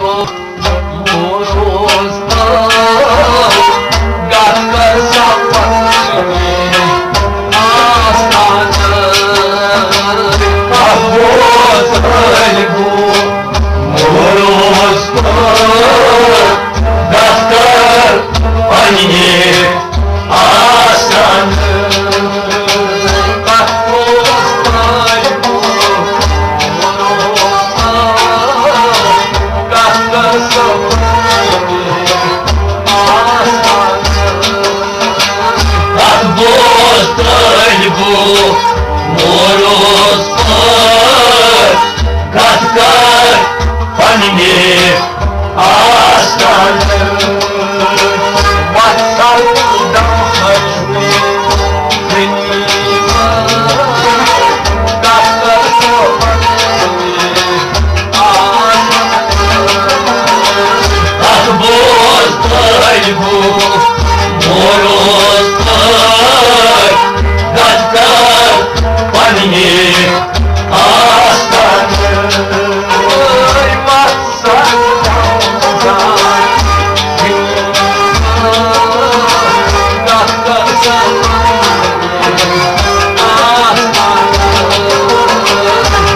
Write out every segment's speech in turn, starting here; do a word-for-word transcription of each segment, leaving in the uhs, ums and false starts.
بوروس پر، کتھ کر سا پننہِ آستانہٕ۔ کتھ بوز طٲلبو، بوروس پر، کتھ کر پننہِ آستانہٕ۔ کتھ بوز طٲلبو، بوروس پر، کتھ کر سا پننہِ آستانہٕ۔ کتھ بوز طٲلبو، بوروس پر، کتھ کر پننہِ آستانہٕ۔ وتھ سرو دم ہجوی، کتھ کر سا پننہِ آستانہٕ۔ کتھ بوز طٲلبو، بوروس پر، کتھ کر پننہِ آستانہٕ۔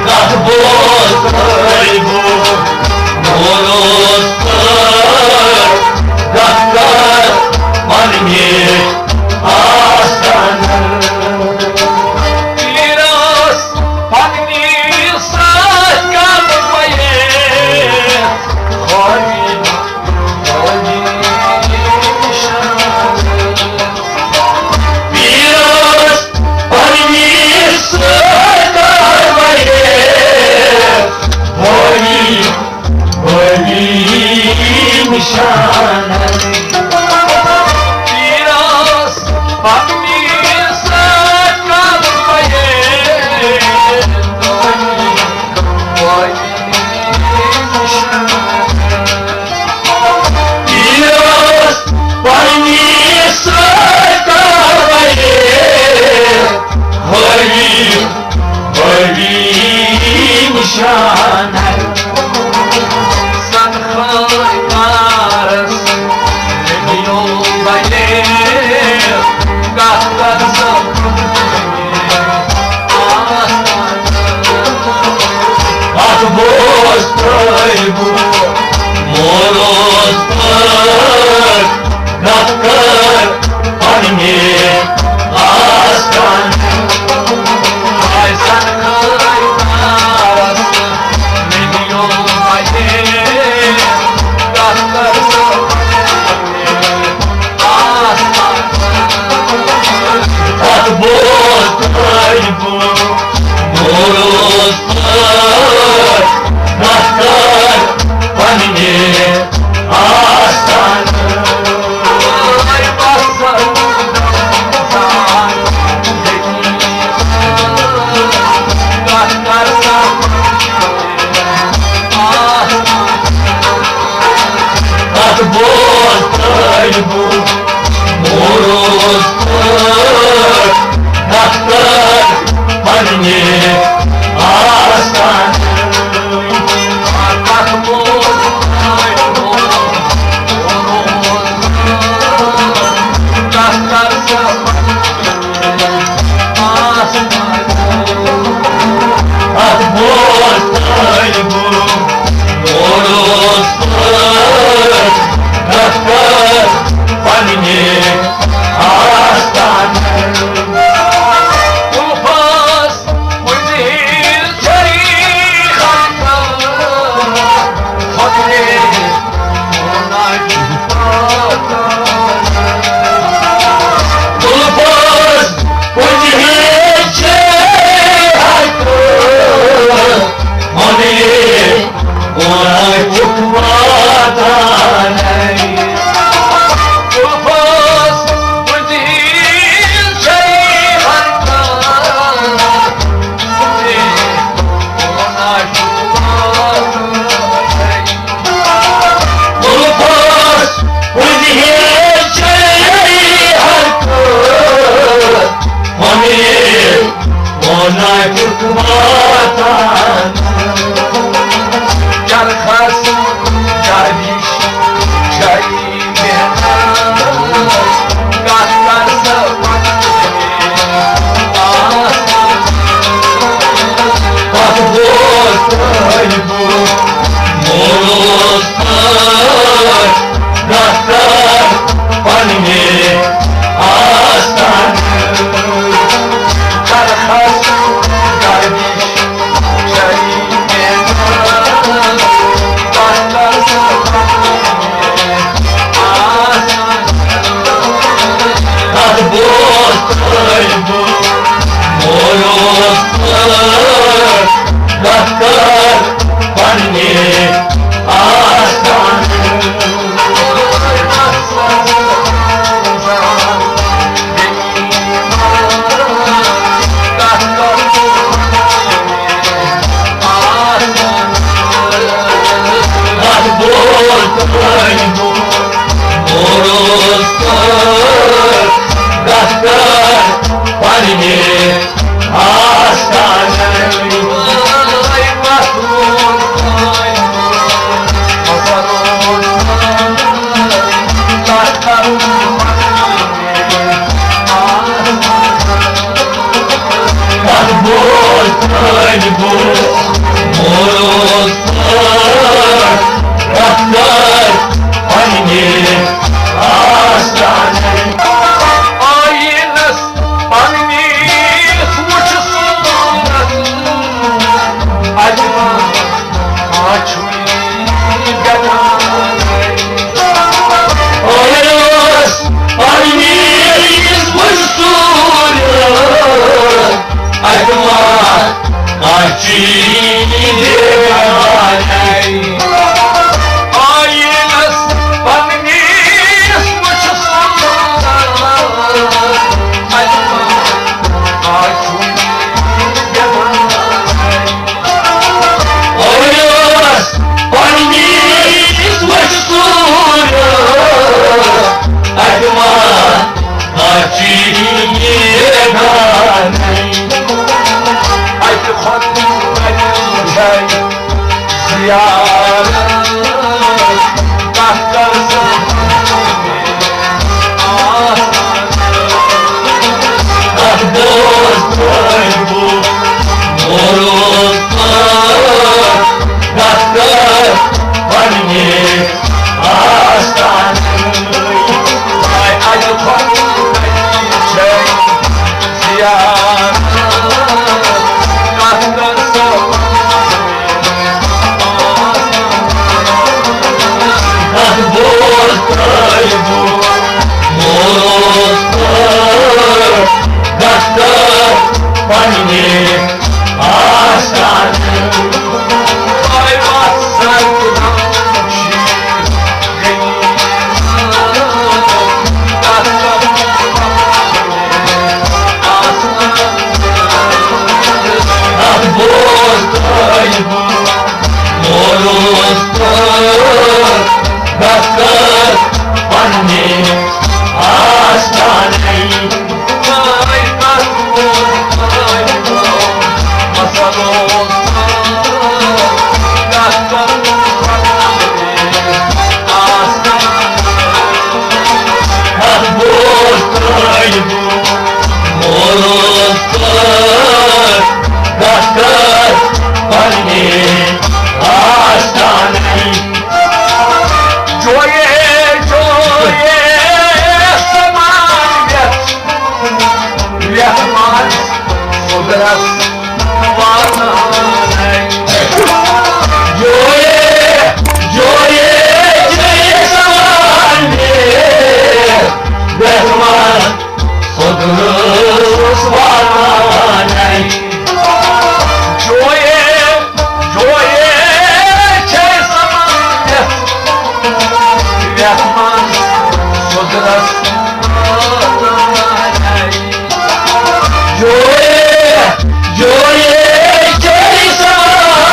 کتھ بوز طٲلبو، بوروس پر، کتھ کر پننہِ آستانہٕ۔ پیٖرس پننہِ سۭتۍ کر بہٕ یہِ خٲلی، خٲلی نِشان۔ پیٖرس پننہِ سۭتۍ کر بہٕ یہِ خٲلی، خٲلی نِشان۔ پیٖرس پننہِ سۭتۍ کر بہٕ یہِ خٲلی، خٲلی نِشان۔ پیٖرس پننہِ سۭتۍ کر بہٕ یہِ خٲلی، خٲلی نِشان۔ سن خٲرۍ کارس لیو بلے، کتھ کر سا آستانہٕ۔ کتھ بوز طٲلبو، بوروس پر، کتھ کر پننہِ آستانہٕ۔ آے سن خٲرۍ کارس لیو بلے، کتھ کر سا کتھ بوز طٲلبو، بوروس پر، کتھ کر پننہِ آستانہٕ۔ کتھ کر سا کتھ بوز طٲلبو، بوروس پر، کتھ کر پننہِ آستانہٕ۔ کتھ بوز طٲلبو، بوروس پر، کتھ کر سا کتھ بوز طٲلبو، بوروس پر، کتھ کر پننہِ آستانہٕ۔ الفاظ کُنہِ ہِنٛدۍ چھِ خطا، خۄداے الفاظ کُنہِ ہِنٛدۍ چھِ حق، مگر واتان۔ الفاظ کُنہِ ہِنٛدۍ چھِ حق، الفاظ کُنہِ ہِنٛدۍ چھِ حق، مگر واتان۔ چرخس کتھ کر پننہِ آستانہٕ۔ کتھ بوز تہٕ بوز، کتھ کر پننہِ آستانہٕ۔ کتھ بوز تہٕ بوز، مولوی صٲب، کتھ کر پننہِ آستانہٕ۔ آیینس پننِس وُچھ صورت، اجما کانٛہہ چھُنہٕ گژھان۔ آیینس پننِس وُچھ صورت، اجما کانٛہہ چھُنہٕ گژھان۔ آیینس پننِس وُچھ صورت، اجما کانٛہہ چھُنہٕ گژھان۔ اوس پننِس وُچھ صورت، اجما کانٛہہ چھُنہٕ گژھان۔ اَتہِ کھۄتہٕ بٔڑۍ چھے زیارت، کتھ کر سا۔ کتھ بوز تہٕ بوز، مولوی صٲب، کتھ کر پننہِ آستانہٕ۔ اَتہِ کھۄتہٕ بٔڑۍ چھے زیارت، کتھ کر سا۔ کتھ بوز تہٕ بوز، مولوی صٲب، کتھ کر پننہِ آستانہٕ۔ کتھ بوز تہٕ بوز، مولوی صٲب، کتھ کر پننہِ آستانہٕ۔ کتھ بوز تہٕ بوز، مولوی صٲب، کتھ کر پننہِ آستانہٕ۔ جویے، جویے، سمان یتھ، یتھ منٛز قدرت واتناوِ۔ جویے، جویے، جویے سوال یتھ منٛز قدرت واتناوِ۔ جویے، جویے چھے سوال یتھ منٛز قدرت واتناوِ۔ جویے، جویے چھے سوال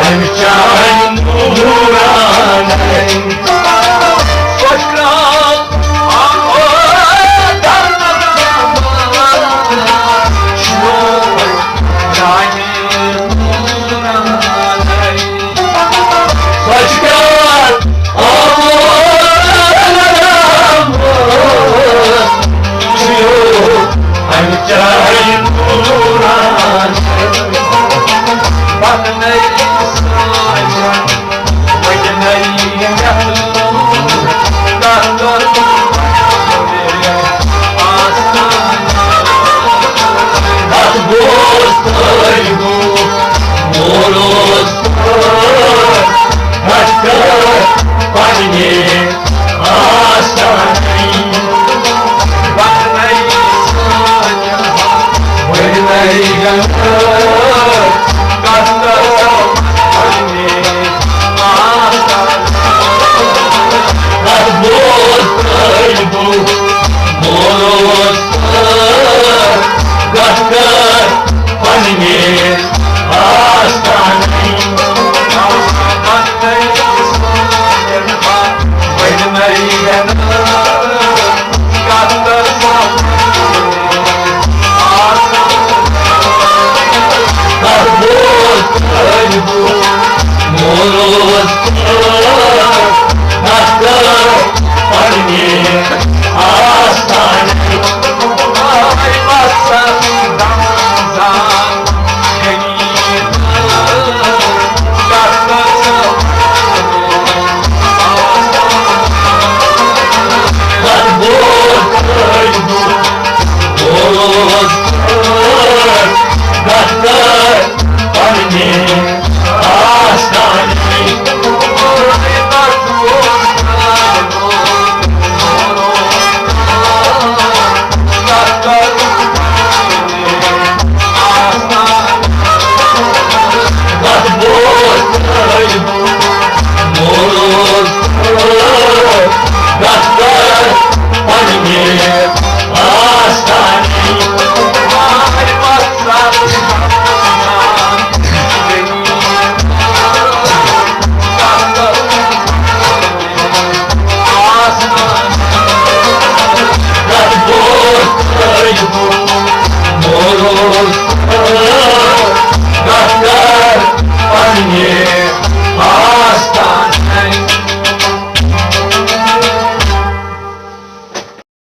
چاہن نورانن